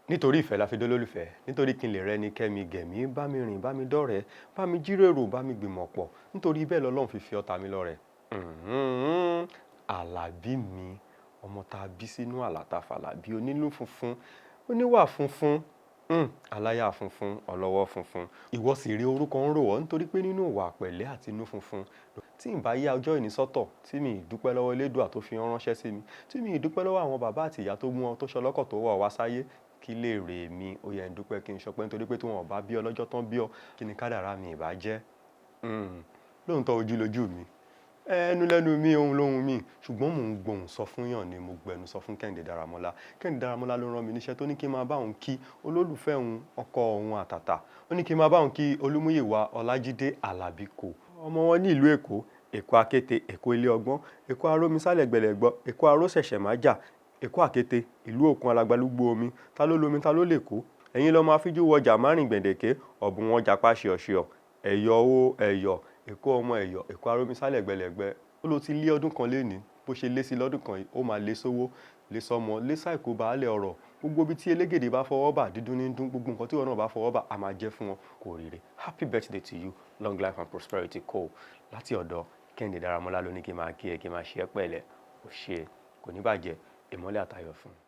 Nítorí ìfẹ́ la fi dólólùfẹ́, nítorí kí n lè rẹ́ni kẹ́mi gẹ̀mí, bá mi rìn, bá mi dọ́rẹ̀ẹ́, bá mi jíròrò, bá mi gbìmọ̀ pọ̀. Nítorí bẹ́ẹ̀ lọ́lọ́run fi fi ọ́ ta mí lọ́rẹ. Àlàbí mi, ọmọ tá bí sínú àlà ta fàlà bí, onínú funfun, oníwà funfun, aláyà funfun, ọlọ́wọ́ funfun. Ìwọ sì rí orúkọ ń rò ọ́ nítorí pé nínú ìwà pẹ̀lẹ́ àti inú funfun. Tí ǹ bá yá ọjọ́ ìní sọ́tọ̀, tí mi ì dúpẹ́ lọ́wọ́ Elédùà tó fi ọ́ ránṣẹ́ sí mi, tí mi ì dúpẹ́ lọ́wọ́ àwọn bàbá àti ìyá tó mú ọ tó ṣọlọ́kọ̀ tó wọ̀ wá sáyé, kí lè rè mi? Ó yẹ ń dúpẹ́ kí n ṣọpẹ́ nítorí pé tí wọ́n ò bá bí ọ lọ́jọ́ tán bí ọ, kí ni kádàrá mi ìbá jẹ́? Lóòótọ́ ojú lójú mi, ẹnu lẹ́nu mi, ohùn lóhùn mi, ṣùgbọ́n mò ń gbohùn sọ fún yàn ni mo gbẹnu sọ fún Kẹ́hìndé Dáramọ́lá. Kẹ́hìndé Dáramọ́lá ló rán mi níṣẹ́ tó ní kí n máa bá òun kí olólùfẹ́ òun, ọkọ òun àtàtà. Ó ní kí n máa bá òun kí Olúmúyìwá Ọlájídé Àlàbí kò. Ọmọ wọn ní ìlú Èkó, Èkó Akéte, Èkó ilé ọgbọ́n, Èkó arómisálẹ̀ gbẹlẹ̀gbọ́, Èkó arósẹ̀ṣẹ̀ májà, Èkó àkéte, ìlú òkun alagbalúgbú omi. Ta ló lomi, ta ló lè kó? Ẹ̀yin lọmọ afíjú wọjà márìn gbẹ̀dẹ̀kẹ́, ọ̀bùn wọn japa ṣìọ̀ṣìọ̀, ẹ̀yọ̀ o ẹ̀yọ̀, Èkó ọmọ ẹ̀yọ̀, Èkó arómisálẹ̀ gbẹlẹ̀gbẹ́. Ó ló ti lé ọdún kan lénìí, bó ṣe lé sí lọ́dún kan yìí, ó máa lé sówó, lé sọ́mọ, lé sáìkú baálẹ̀ ọrọ̀. Gbogbo ibi tí elégèdè bá fọwọ́ bà, dídún ní dún, gbogbo nǹkan tí ìwọ náà bá fọwọ́ bà, a máa jẹ́ fún wọn. Kò ríre. Happy birthday to you, long life and prosperity kò. Láti ọ̀dọ̀ Kẹ́hìndé Dáramọ́lá ló ní kí n máa kí ẹ, kí n máa ṣe ẹ́ pẹ̀lẹ́. Ó ṣe é, kò ní bàjẹ́, ìmọ́lẹ̀ àtayọ̀ fún un.